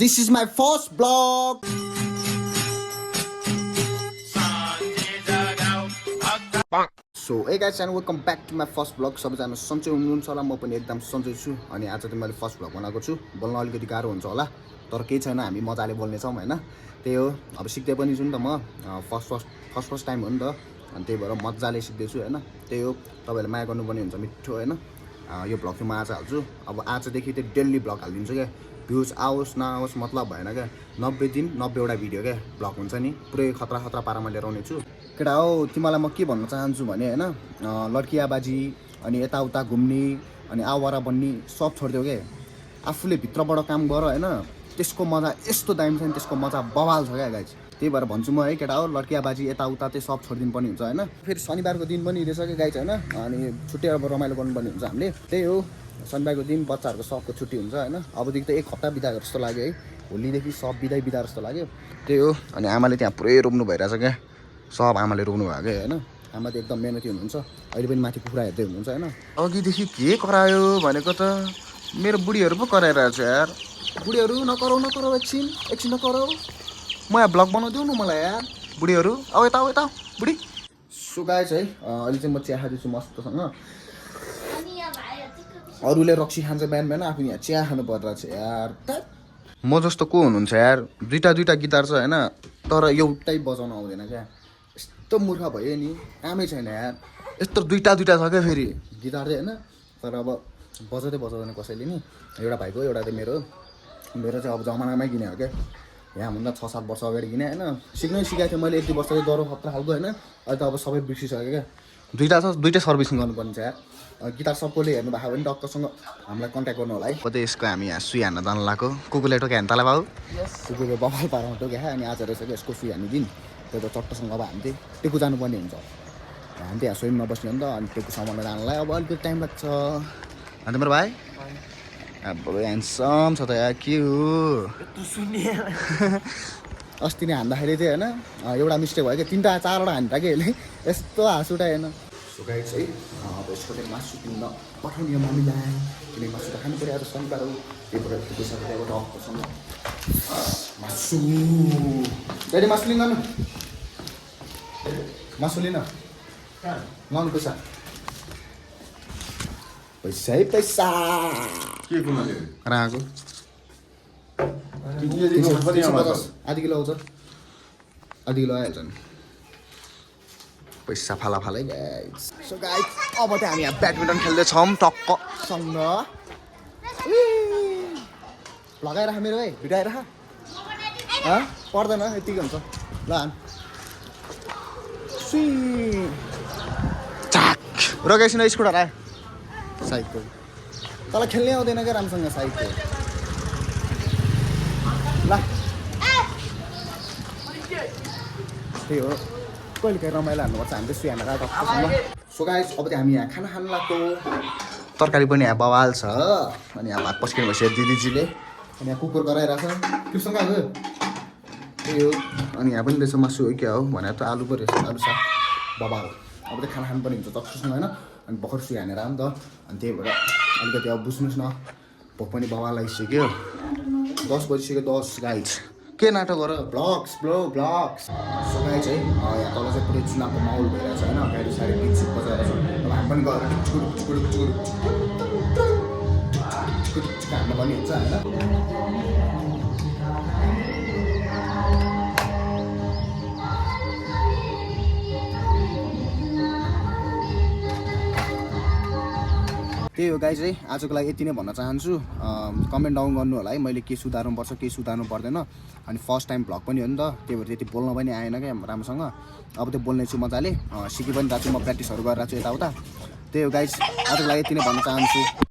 This is my first vlog. So hey guys and welcome back to my first vlog. सबैजना सन्चै हुनुहुन्छ होला, म पनि एकदम सन्चै छु। अनि आज चाहिँ मैले फर्स्ट भ्लग बनाएको छु। बोल्न अलिकति गाह्रो हुन्छ होला, तर केही छैन, हामी मजाले बोल्ने छौं हैन। त्यही हो, अब सिक्दै पनि छु नि त म, फर्स्ट टाइम हो नि त, अनि त्यही भएर मजाले सिक्दै छु हैन। त्यही हो, तपाईहरुले माया गर्नुपर्ने हुन्छ मिठो हैन। यो भ्लग चाहिँ म आज हाल्छु। अब आजदेखि चाहिँ डेली भ्लग हालिदिन्छु के, भ्युज आओस् नआओस् मतलब भएन क्या। 90 दिन 90 वटा भिडियो क्या भ्लग हुन्छ नि, पुरै खतरा खतरा पारामा लिएर आउने छु। केटा हो, तिमीलाई म के भन्न चाहन्छु भने हैन, लड्कियाबाजी अनि यताउता घुम्ने अनि आवारा बन्ने सब छोड्देऊ के। आफूले भित्रबाट काम गर हैन, त्यसको मजा यस्तो दामी छ नि, त्यसको मजा बवाल छ क्या गाइस। त्यही भएर भन्छु म है केटा हो, लड्कियाबाजी यताउता चाहिँ सब छोडिदिनु पर्ने हुन्छ हैन। फेरि शनिबारको दिन पनि रहेछ के गाइस हैन, अनि छुट्टी अब रमाइलो गर्नुपर्ने हुन्छ हामीले। त्यही हो, शनिबारको दिन बच्चाहरूको सबको छुट्टी हुन्छ हैन। अबदेखि त एक हप्ता बिताएको जस्तो लाग्यो है, होलीदेखि सब बिदा जस्तो लाग्यो। त्यही हो, अनि आमाले त्यहाँ पुरै रोप्नु भइरहेछ क्या, सब आमाले रोप्नु भएको हैन। आमा त एकदम मेहनती हुनुहुन्छ, अहिले पनि माथि कुखुरा हेर्दै हुनुहुन्छ हैन। अघिदेखि के करायो भनेको त मेरो बुढीहरू पो कराइरहेछ यार। बुढीहरू नकराउ एकछिन नकराउ, म यहाँ भ्लग बनाउँदिउ न मलाई यार। बुढीहरू अब यता बुढी। सो गाइस है, अहिले चाहिँ म चिया खाँदैछु मस्तसँग। अरूले रक्सी खान्छ बिहान आफू यहाँ चिया खानु परिरहेछ यार। म जस्तो को हुनुहुन्छ यार, दुईटा गिटार छ हैन, तर एउटै बजाउन आउँदैन क्या। यस्तो मूर्ख भयो नि, कामै छैन यार। यस्तो दुईटा छ क्या फेरि गिटार चाहिँ हैन, तर अब बजाउँदैन कसैले नि। एउटा भाइको एउटा चाहिँ मेरो चाहिँ अब जमानामै किने हो क्या। यहाँभन्दा 6-7 वर्ष अगाडि किने हैन। सिक्नै सिकाएको थिएँ मैले 1-2 वर्ष चाहिँ डरो खतरा खालको हैन। अहिले त अब सबै बिर्सिसक्यो क्या। दुईटै सर्भिसिङ गर्नुपर्ने छ यार। गिटार सबैले हेर्नु भएको भने डक्टरसँग हामीलाई कन्ट्याक्ट गर्नु होला है। कतै यसको हामी यहाँ सुई हान्न जानु लाग्यो। कुकुरले टोक्यो हान्नु तला बाउ, कुकुरले बबाल पारामा टोक्यो अनि आज रहेछ कि यसको सुई हानिदिन्। त्यो त चट्टसँग अब हामी चाहिँ टेकु जानुपर्ने हुन्छ। हामी चाहिँ यहाँ सुई नबस्ने हो नि त, अनि टेकु सामान जानलाई अब अलिकति टाइम लाग्छ। अन्त मेरो भाइ अब ह्यान्डसम छ त यार, के हो अस्ति नै हान्दाखेरि चाहिँ हैन एउटा मिस्टेक भयो कि 3-4वटा हान्दा कि यसले यस्तो हाँस उठायो हैन। सुकाइ चाहिँ अब यसको चाहिँ मासु किन्न पठाउने मामिलाई, किनकि मासु त खानु पऱ्यो, आज शनिबार हो। त्यही भएर पैसा एउटा डक्टरसँग मासु त्यही मासु लिन न, मासु लिन लानु पैसा के गुनाले राको आधी किलो आउँछ, आधी किलो आइहाल्छ नि। पैसा फाला गाइस। सो गाइस अब चाहिँ हामी यहाँ ब्याडमिन्टन खेल्दैछौँ टक्कसँग। लगाइराख मेरो है, भिडाइराख पर्दैन, यतिकै हुन्छ। ल रगाइसिन स्कुटर आयो साइकल, तँलाई खेल्नै आउँदैन क्या राम्रोसँग साइकल। ल त्यही हो, कहिले काहीँ रमाइलो हान्नुपर्छ, हामीले सुई हानेर टक्कसँग। सो गाइस अब चाहिँ हामी यहाँ खाना खानु लाग्यो। तरकारी पनि यहाँ बवाल छ, अनि यहाँ भात पस्किनु भइसक्यो दिदीजीले, अनि यहाँ कुकुर कराइरहेछ त्योसँग आयो। त्यही हो, अनि यहाँ पनि रहेछ मासु हो क्या हो भने त आलु पो रहेछ, आलु साग बवाल। अब चाहिँ खाना खानुपर्ने हुन्छ टक्कसँग होइन, अनि भर्खर सुई हानेर नि त, अनि त्यही भएर अलिकति अब बुझ्नुहोस् न, भोक पनि बवाल लागिसक्यो। 10 बजिसक्यो 10 गाइज। के नाटक गर भ्लग्स सो गाइज है, यहाँ तल चाहिँ पुरै चुनावको माहौल भइरहेछ होइन, गाडी साडी पिच बजाएर छ। अब हामी पनि गएर हान्न पनि हुन्छ होइन। त्यही हो गाइज है, आजको लागि यति नै भन्न चाहन्छु। कमेन्ट डाउन गर्नु होला है, मैले के सुधार्नुपर्छ के सुधार्नु पर्दैन। अनि फर्स्ट टाइम भ्लग पनि हो नि त, त्यही भएर त्यति बोल्न पनि आएन क्या राम्रोसँग। अब त्यो बोल्ने छु मजाले, सिकि पनि रहेको छु, म प्र्याक्टिसहरू गरिरहेको छु यताउता। त्यही हो गाइज, आजको लागि यति नै भन्न चाहन्छु।